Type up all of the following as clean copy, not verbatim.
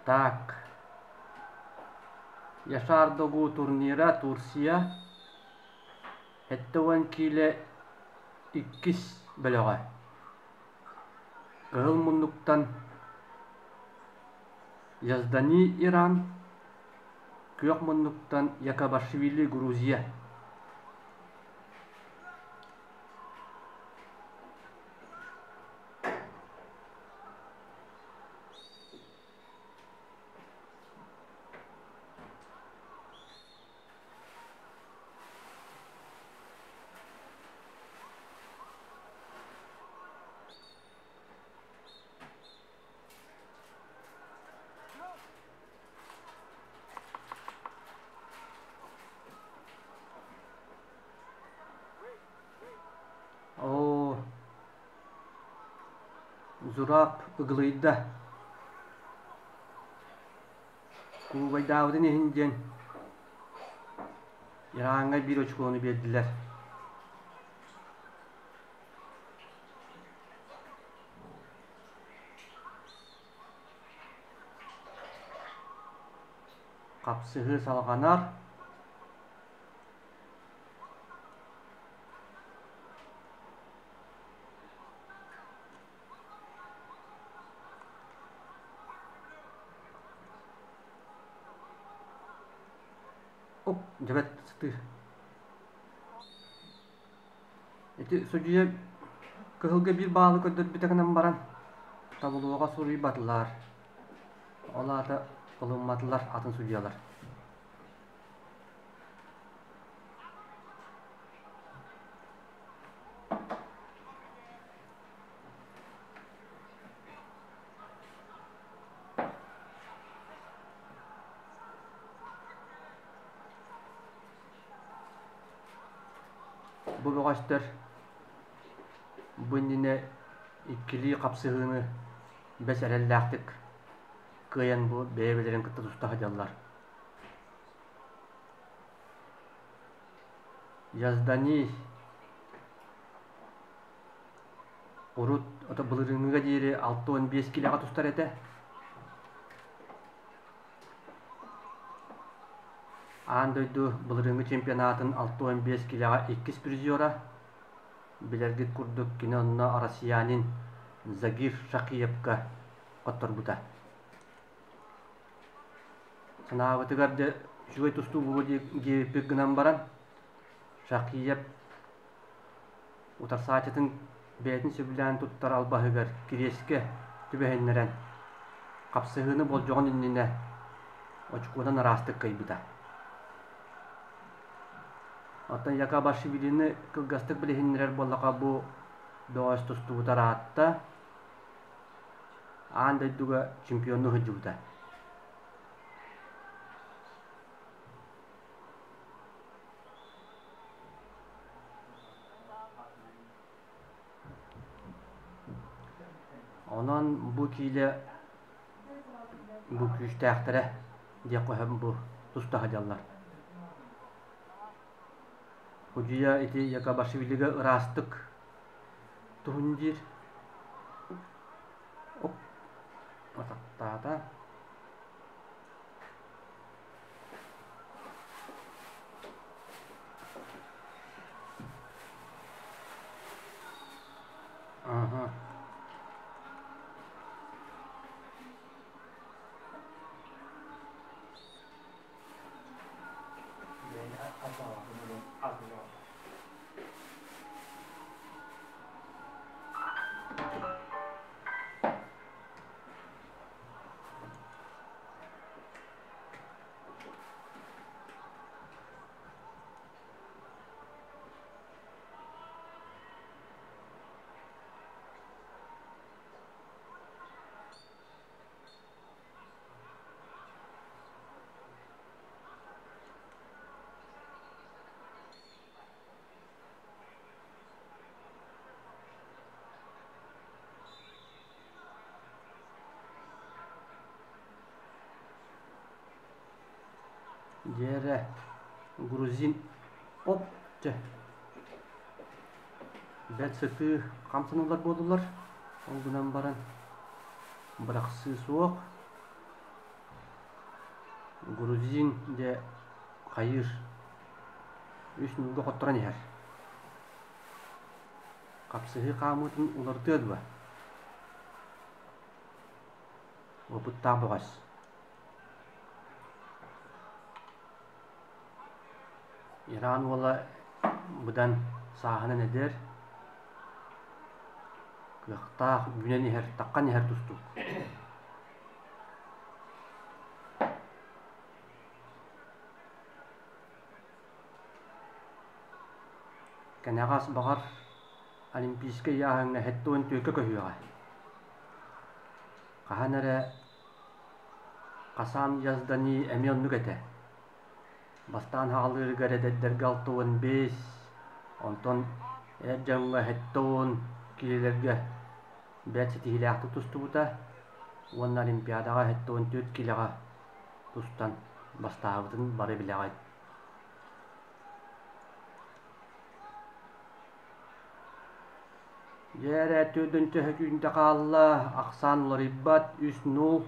Так, Яшар Догу турнира Турция 70 киилэ иккис бөлөҕө. Кыһыл муннуктан Яздани Иран, күөх муннуктан Якобашвили Грузия. Оо, Зураб ыгылыйда. Кулубайдаабытын иһин диэн Ираҥҥа биир очукуону биэрдилэр. Хапсыһыы салҕанар. Оп, дьэбэт сытыы. Ити судьуйа кыһылга биир баалы көрдөрбүтэ гынан баран, табылуоҕа суруйбатылар. Ол аата ылымматылар атын судьуйалар. Бу бөҕөстөр бу иннинэ иккилии хапсыһыыны бэс эрэллээхтик кыайан бу бэйэ-бэйэлэрин кытта туста сылдьаллар. Яздани урут ото былырыыҥҥыга диэри 65 киилэҕэ тустар этэ. Аан дойду былырыыҥҥы чемпионатын 65 киилэҕэ иккис призера. Билэргит курдук кини онно россиянин Загир Шахиевка хотторбута. Санаабытыгар дьэ үчүгэй тустуу буолуо диэбиппит гынан баран, Шахиев утарсааччытын бэйэтин сөбүлээн туттар албаһыгар кириэскэ түбэһиннэрэн, хапсыһыыны болдьоҕун иннинэ очукуонан араастык кыайбыта. Оттон Якобашвилины кылгастык билиһиннэрэр буоллаха бу бөҕөс тустубута ыраатта, аан дойдуга чемпионнуу сылдьыбыта. Онон бу киилэ бу күүстээхтэрэ диэххэ сөп бу туста сылдьаллар. Судьуйа ити Якобашвилига ыраастык туһун диир. Оп, атахтаата. Ага. Дьиэрэ грузин оп чэ бэрт сытыы хамсаныылар буоллулар. Ол гынан баран бырахсыы суох. Грузин дьэ хайыыр үс ньуурга хотторон иһэр. Хапсыһыы хаамыытын уларытыа дуо? Уопуттаах бөҕөс. Иран уола быдан сааһынан эдэр, кыахтаах, үүнэн иһэр, таххан иһэр тустуук. Кэнэҕэс баҕар Олимпийскай ыйааһыҥҥа 74-кэ көһүөҕэ. Хаһан эрэ Хасан Яздани эмиэ оннук этэ. Бастаан хаалыырыгар эдэрдэргэ 65, онтон эр дьоҥҥо 70 киилэлэргэ бэрт ситиһиилээхтик тустубута уонна Олимпиадаҕа 74 киилэҕэ тустан бастаабытын бары билэҕит. Дьэ эрэ төрдүн төһө түүнтэ хаалла, ахсаан уларыйбат, үс нул.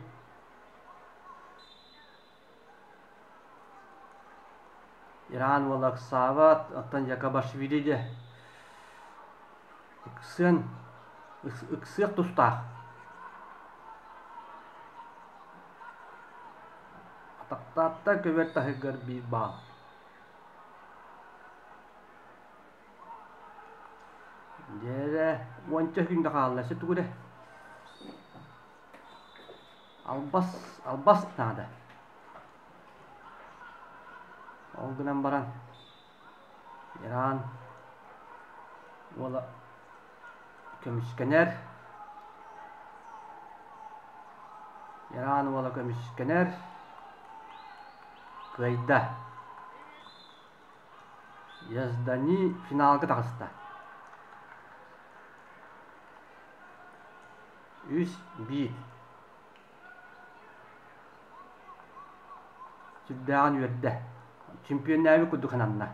Иран уола ыксаабат, оттон Якобашвили дьэ ыксыан, ыксыах тустаах. Атахтаатта көбөр таһыгар биир баал. Дьэ уонча күн да хаалла, өссө тугу эрэ албас, албас наада. Ол гынан баран Иран уола көмүскэнэр, Иран уола көмүскэнэр, кыайда. Яздани финалга таҕыста. Үс биир. Сүрдээҕин үөрдэ. Чемпионнээбит курдук сананна.